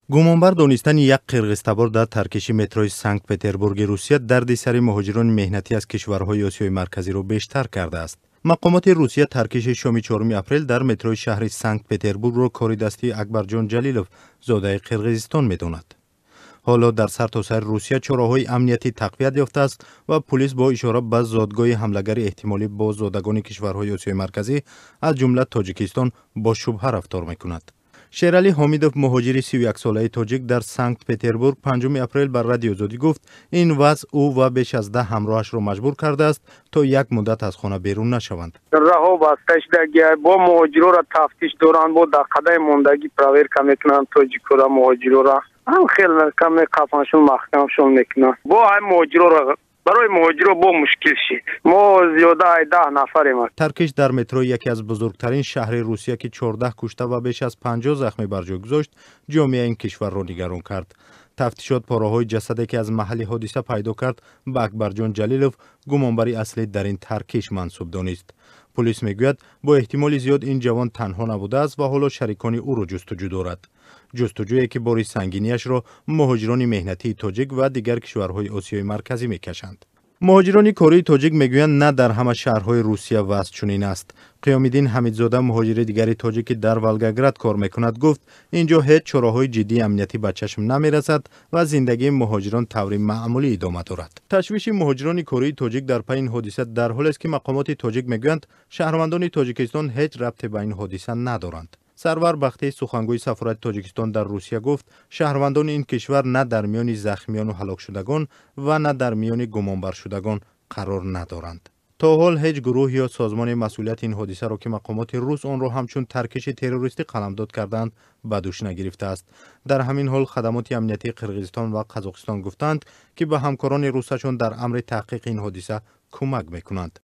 Гумонбар донистани як қирғизтабор дар таркиши метрои Санкт-Петербурги Русия дарди сари муҳоҷирони меҳнатӣ аз кишварҳои Осиёи Марказиро бештар кардааст. Мақомоти Русия таркиши шоми 4 апрел дар метрои шаҳри Санкт-Петербургро кори дастии Акбарҷон Ҷалилов, зодаи Қирғизистон, медонад. Ҳоло дар сартосари Русия чораҳои амниятӣ тақвият ёфтааст ва пулис бо ишора ба зодгоҳи ҳамлагари эҳтимолӣ бо зодагони кишварҳои Осиёи Марказӣ, аз ҷумла Тоҷикистон, бо шубҳа рафтор мекунад. Шералӣ Ҳомидов, муҳоҷири 31-солаи тоҷик дар Санкт-Петербург, 5 апрел ба Радиои Озодӣ гуфт, ин вазъ ӯ ва беш аз 10 ҳамроҳашро маҷбур кардааст, то як муддат аз хона берун нашаванд. Раҳо баста шудагӣ, бо муҳоҷирора тафтиш доранд, бо дар қадаи мондагӣ проверка мекунанд тоҷикора, муҳоҷирора. Ҳам хел каме қафаншон маҳкамшон мекунанд. Бо ҳай муҳоҷирора, барои муҳоҷиро бо мушкил шид. Мо зиёда ай 10 нафарем. Таркиш дар метрои яке аз бузургтарин шаҳри Русия, ки 14 кушта ва беш аз 50 захмӣ бар ҷой гузошт, ҷомеаи ин кишварро нигарон кард. Тафтишот пораҳои ҷасаде, ки аз маҳалли ҳодиса пайдо кард, ба Акбарҷон Ҷалилов, гумонбари аслӣ дар ин таркиш, мансуб донист. Пулис мегӯяд, бо эҳтимоли зиёд ин ҷавон танҳо набудааст ва ҳоло шарикони ӯро ҷустуҷӯ дорад. Ҷустуҷӯе, ки бори сангинияшро муҳоҷирони меҳнатии тоҷик ва дигар кишварҳои Осиёи Марказӣ мекашанд. Муҳоҷирони кории тоҷик мегӯянд, на дар ҳама шаҳрҳои Русия вазъ чунин аст. Қиёмиддин Ҳамидзода, муҳоҷири дигари тоҷик, ки дар Волгоград кор мекунад, гуфт, ин ҷо ҳеҷ чораҳои ҷиддии амниятӣ ба чашм намерасад ва зиндагии муҳоҷирон таври маъмулӣ идома дорад. Ташвиши муҳоҷирони кории тоҷик дар пайи ин ҳодиса дар ҳолест, ки мақомоти тоҷик мегӯянд, шаҳрвандони Тоҷикистон ҳеҷ рабте ба ин ҳодиса надоранд. Сарвар Бахтӣ, сухангӯи сафорати Тоҷикистон дар Русия, гуфт, шаҳрвандони ин кишвар на дар миёни захмиёну ҳалокшудагон ва на дар миёни гумонбаршудагон қарор надоранд. То ҳол ҳеҷ гурӯҳ ё созмони масъулияти ин ҳодисаро, ки мақомоти рус онро ҳамчун таркиши террористӣ қаламдод кардаанд, ба дӯш нагирифтааст. Дар ҳамин ҳол хадамоти амниятии Қирғизистон ва Қазоқистон гуфтанд, ки ба ҳамкорони русашон дар амри таҳқиқи ин ҳодиса кӯмак мекунанд.